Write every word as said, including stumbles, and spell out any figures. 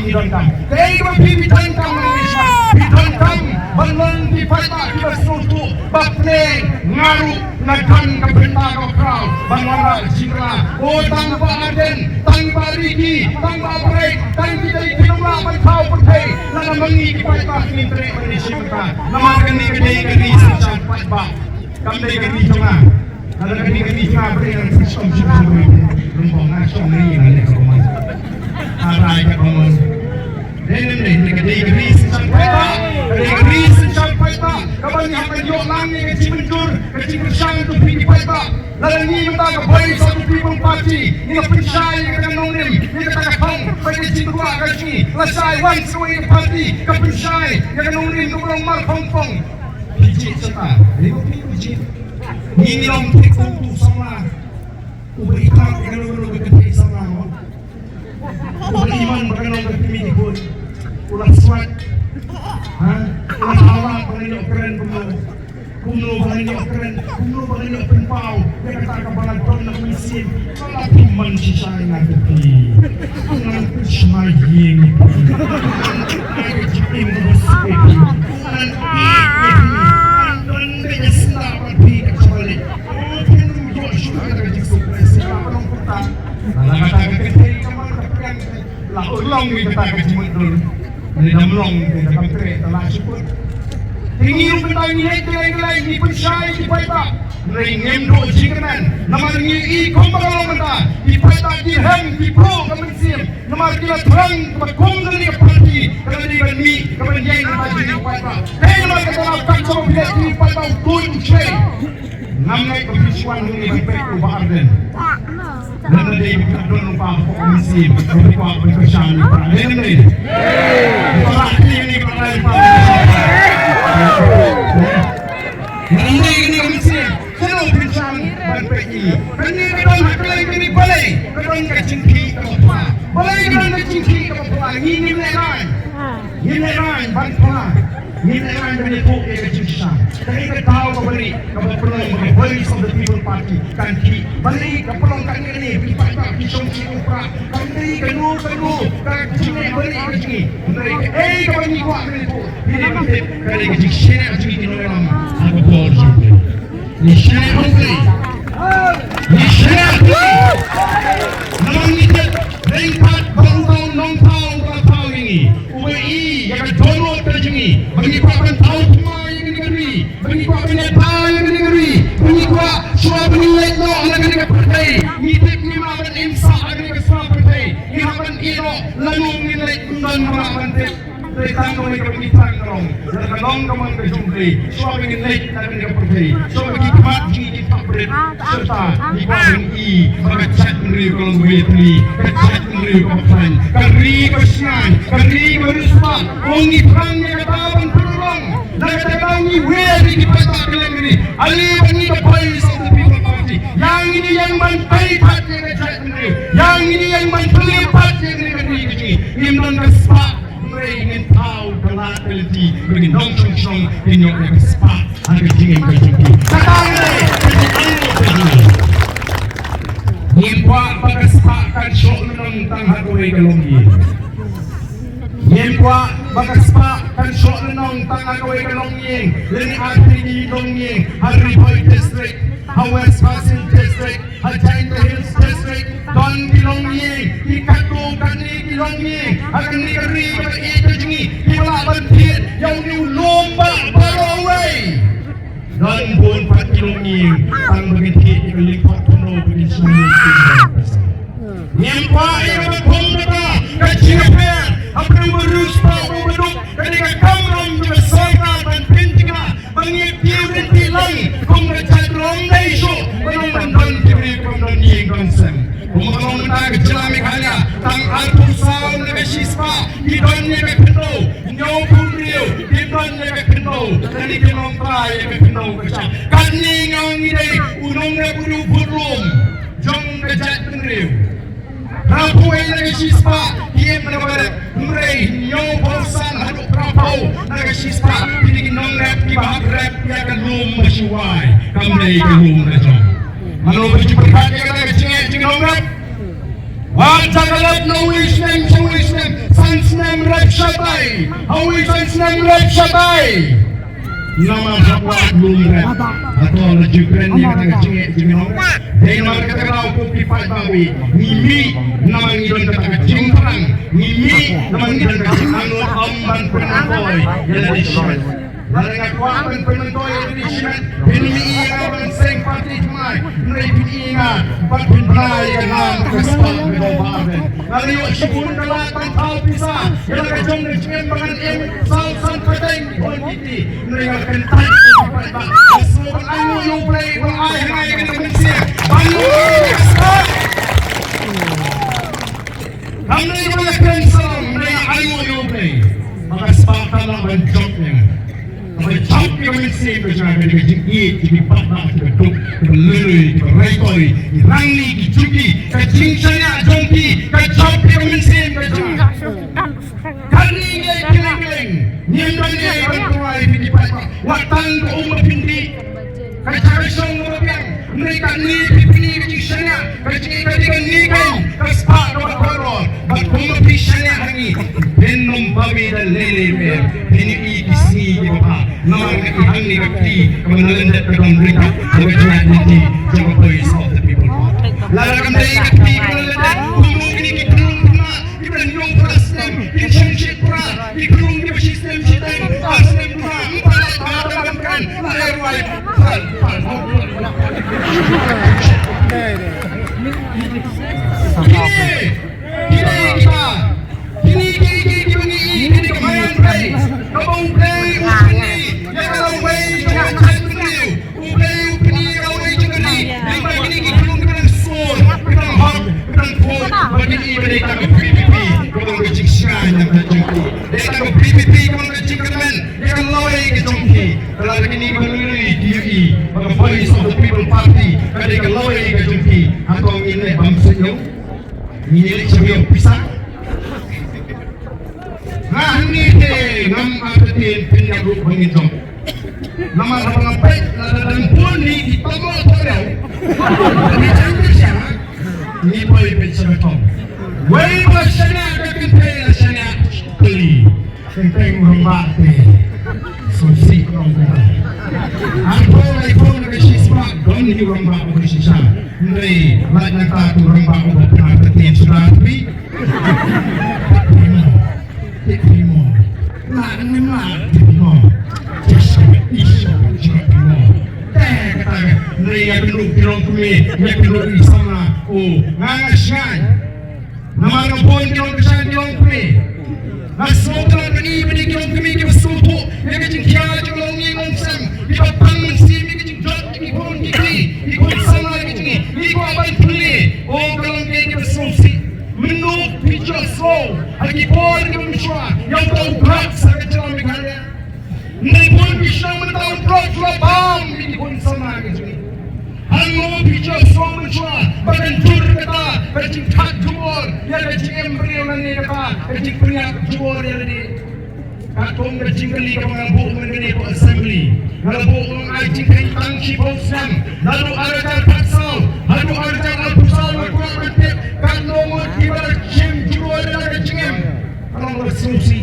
Phi donkam. Kaei kaba phi, phi donkam, phi donkam ban long ki paidbah kiba sngewthuh, ba pynlong nga ruh nga don ka bynta ka khraw ban wanrah jingkylla. O tang Bah Ardent, tang Bah Ricky, tang Bah Bright, tang kita ki nonglah ban thaw pyrthei. Lada ma ngi ki paidbah ngim treh ban ïashim bynta, namar kane ka dei ka ri synshar paidbah. Kam dei ka ri jong nga. Lada ka dei ka ri jong nga, ba dei ngan shong shong shong. Rumbong nga shong ri nga leh ka bamon. Arai ka bamon. Dei ne em dei, ka dei ka ri synshar paidbah. Ka dei ka ri synshar paidbah. Kaba ngi hap ban ïoh lang ïa ka jingmynjur, ka jingkyrshan jong phi ki paidbah. Lada ngi mynta ka Voice of the People Party, ngi la pynshai ïa ka nongrim, ïa kata ka thong, ba ka jingkwah ka jong ngi. Lashai wan sa kawei ka party, ka pynshai ïa ka nongrim kaba long mar hongpong. Phi jied shata, ïa ka phi jied. Ngi long thik kum tu samla. Uba itam ïa ka long ka thik samla mo. Uba iman ba ka long ka timi di bun. U la swat. Ha? U la hawa ba ngi ïoh kren kumno. Kumno ba ngi ïoh kren. Kumno ba ngi ïoh pynpaw. Ïa kata kaba la don na ka mynsiem. Ka la phi man shisha ïa nga ka phi. Ngan pynshai ïing ïa phi. Ngan pynshai ïa ka jingim kaba suk ïa phi. Ngan ïeit ïa phi. Ngan don ka jingïaseng bad phi ka jong phi. O phi nym ïoh shuh ïa ka jingsuk. Shisha ba long kumta. Lada kata ka kynthei ka man ka pyrkhat. La urlong ïa kata ka jingmutdur. Ngi dang long te da kam treh da la shukut. Te ngi ruh mynta ngi leit kylleng kylleng ngi pynshai ki paidbah. Ngi ngim duh jingkyrmen. Namar ngi i kumba ka long mynta. Ki paidbah ki rhem ki phuh ka mynsiem. Namar ki la thrang ba kum kane ka party ka la dei ban mih ka ban ïeng kata jingim paidbah. Te namar kata la kat shong phi leit ki paidbah u tuid u tshei. Ngam ngeit ba phi shu wan hangne ban peit u Bah Ardent. Lada dei ba phi don lypa hapoh ka mynsiem, ba phi kwah ban kyrshan ïa u Bah Ardent ne. Ba phi ïa ni ba lai lypa. Lada dei kane ka mynsiem, kano phin shang ban peit ïa ngi. Kane ka don ha kane kane balei ka don ka jingkhih kaba pla. Balei ka don ka jingkhih kaba pla. Ngi ngim lehrain. Ngin ïa ran ban pla, ngin ïa ran ban ïathuh ïa ka jingshisha. Kaei ka daw kaba rieh kaba pynlong ba ka Voice of the People Party kan khih. Balei ka pynlong kane kane, ki paidbah ki shong sha u prah. Kam dei kano kano ka jingleh balei ka jong ngi. Hynrei kaei kaba ngi kwah ban ïathuh, phi dei ban tip, ka dei ka jingshaniah jong ngi ki nongïalam ha ka bor jong ngi. Ngi shaniah hangtei. Ngi shaniah hangtei. Namar ngi tip ryngkat bad uta u nongthaw uba la thaw ïa ngi, uba i ïa ka dohnud ka jong ngi, ba ngi kwah ban thaw thymmai ïa kane ka ri, ba ngi kwah ban ïada ïa kane ka ri, ba ngi kwah shuwa ba ngin leit noh na kane ka pyrthei, ngi tip ngim lah ban im sah ha kane ka sla pyrthei, ngi hap ban ïeh noh lano ngin leit, ym don ba lah ban tip. Te tang kawei kaba ngi thrang ka long, lada ka long ka mon ka jong U Blei, shuwa ba ngin leit na kane ka pyrthei, shuwa ba ki khmat jong ngi ki thap rit, shuwa ngi kwah ban i ba ka jaitbynriew ka long kawei tylli, ka jaitbynriew kaba khlaiñ, ka ri kaba shngaiñ, ka ri kaba riewspah. Ong ngi thrang ïa kata ban pynlong. Na kata ka daw ngi wer ïa ki paidbah kylleng kylleng. Ale ba ngi ka Voice of the People Party, ïa ngi ïeng ban peit pat ïa ka jaitbynriew, ïa ngi ïeng ban peit pat ïa kane ka ri ka jong ngi. Ngim don ka spah. Hynrei ngin thaw ka lad ka lynti ba ki nongshong shnong kin ïoh ïa ka spah ha ka jingim ka jong ki. Kata ngi dei ka jingangnud ka jong ngi. Ngim kwah ba ka spah kan shoh lynnong tang ha kawei ka longïing. Ngim kwah ba ka spah kan shoh lynnong tang ha kawei ka longïing lane ar tylli ki longïing ha Ri Bhoi District, ha West Khasi Hills District, ha Jaintia Hills District, don ki longïing, ki katto katne ki longïing ha kane ka ri kaba ïeit ka jong ngi, kiba lah ban thied ïa une u lum ba baroh wei. Don bun pat ki longïing, tang ba ngin thied ïa ka lyngkot khyndew ba ngin sngewthuh. Ngim kwah ïa kaba khum kata ka jingïapher ha pdeng u riewspah u baduk. Kane ka kamram jong ka sorkar ban pynjynjar ba ngi pyrshah lang kum ka jaitbynriew, ym dei shuh ba nang ban don ki briew kiba ym don ïing don sem. Kumba ka long mynta ka jylla Meghalaya, tang arphew saw na ka shispah ki don ïa ka khyndew, hynñiewphew hynriew kim don ïa ka khyndew. Kane ki long trai ïa ka khyndew ka shyiap. Katne nga ong ngi dei u nongrep u dei u budlum jong ka jaitbynriew. Hynriewphew na ka shispah ki im na ka ba rep, hynrei hynñiewphew san haduh hynriewphew na ka shispah kine ki nongrep kiba hap rep ïa ka lum ba shu wai, kam dei ka lum ka jong. Mano ba ju pyrkhat ïa kata ka jingeh jong ki nongrep? Wat sa ka lep na uwei u snem sha uwei u snem, san snem. Shatai, ha u san snem rep shatai. Namar ha u lum rep. Hato la ju kren ïa kata ka jingeh jingeh. Dei namar kata ka daw ko ki paidbah, ngi mih namar ngi don kata ka jingthrang, ngi mih namar ngi don ka jingangnud, ym ban pynmyntoi ïa lade shimet. Lada nga kwah ban pynmyntoi ïa lade shimet, phin ïohi ïa nga ban seng party thymmai, hynrei phin ïohi ïa nga bad phin bna ïa nga ka spah ka dong ba arden. Nga la ïoh shibun ka lad ban thaw pisa ïa la ka jong ka jingim ba ngan im saw san pateng ki bun ki kti. Hynrei nga kyntait ïa ki paidbah, nga sngew ban ainguh ïa U Blei ba ai ha nga ïa ka mynsiem ban ïoh ïa ka spah. Kam dei ba nga kren saw, hynrei nga ainguh ïa U Blei ba ka spah ka lah ban jop ïa nga. Kaba jop ïa ka mynsiem ka jong nga, ka dei ka jingïeit, ka jingpatbah, ka duk, ka lului, ka raitoi, ki rangli, ki juki, ka jingshaniah jong ki, ka jop ïa ka mynsiem ka jong nga. Katne ngi ïai kylleng kylleng, ngim don ei ban pynwai ïa phi ki paidbah. Wat tang ka um ba phin dih, ka jaka shong kaba biang. Hynrei katne phi pyni ka jingshaniah, ka jingïeit, ka jingïeit, ka spah kaba kordor. Bad kumba phi shaniah ha ngi, phin ym babe da lei lei mer. Phin ïohi ki sngi kiba bha. Namar nga i hangne ka kti kaba na lyndet ka don ryngkat bad ka jingïaid lynti jong ka Voice of the People Party. Lada kam dei ka kti kaba na lyndet, kumno kine ki khyllung khyllung kiba dang ïoh para snem, kin shong shit para, ki khyllung kiba shi snem shi teng, ar snem para, ym pat lait ba ka ban kren, la ai rwai, pal, pal, pal. Kine, kine kita, kine, kine, kine, kine, kine, kine ka mayan Blei, kaba U Blei u pyni ïa ka lawei jong ka jaitbynriew. U Blei u pyni ïa ka lawei jong ka ri. Lyngba kine ki khyllung kiba dang sur, kiba dang hok, kiba dang khuid, ba kin i ba dei tang ka V P P kaba long ka jingshngaiñ na ka jong ki. Dei tang ka V P P kaba long ka jingkyrmen ïa ka lawei ka jong ki. Ka la da kine kiba lui lui ki ïohi ba ka Voice of the People Party ka dei ka lawei ka jong ki. Hato ngin leh bam suk ïa u? Ngin leh sha ïa u pisa? Nga hangne te ngam entertain pynïap ruh ba ngin jop. Namar haba nga peit lada dang bun hi ki tong la poriaw. Ngi jan pyrshah, ngi poi peit sha ka tong. Wei ba shaniah ka kynthei la shaniah kali. Kynthei u rangbah te. Sngewsih ka long kumta. Arphew laiphew na ka shispah don hi u rangbah uba shisha. Hynrei lait na kata u rangbah uba pynentertain shuwa twi. Tip mo. Tip mo. Lah ne lah, tip mo. Just tip mo. Te kata ka. Hynrei ïa kynduh ki longkmie, ïa kynduh i samla. Oh, nga nga shngaiñ. Namar nga bun ki longkyrshan ki longkmie. Nga sngewtynnat ba ngi, ba ngi ki longkmie kiba sngewthuh ïa ka jingkhia jong ka longïing longsem, kiba pang mynsiem ïa ka jingjot jong ki khun ki kti, ki khun samla ki jong ngi. Ngi kwah ban pynlong, oh, ka long kaei kaba sngewsih. Mynno phi ju sngew ha ki por kiba mynshuwa ïa uta u drought ha ka jylla Meghalaya? Ngi bun ki shnong mynta u drought u la bam ïa ki khun samla ki jong ngi. Hangne phi ju sngew mynshuwa ba kan jur kata ka jingthad jubor ïa ka jingim briew lane kata ka jingpynïap jubor ïa lade. Katkum ka jingkylli kaba nga buh mynne ha assembly, nga la buh, nga ai jingkheiñ tang shiphew snem, naduh ar hajar khatsaw haduh ar hajar arphew saw nga kwah ban tip katno ngut kiba la shim jubor ïa la ka jingim. Ka long kaba sngewsih.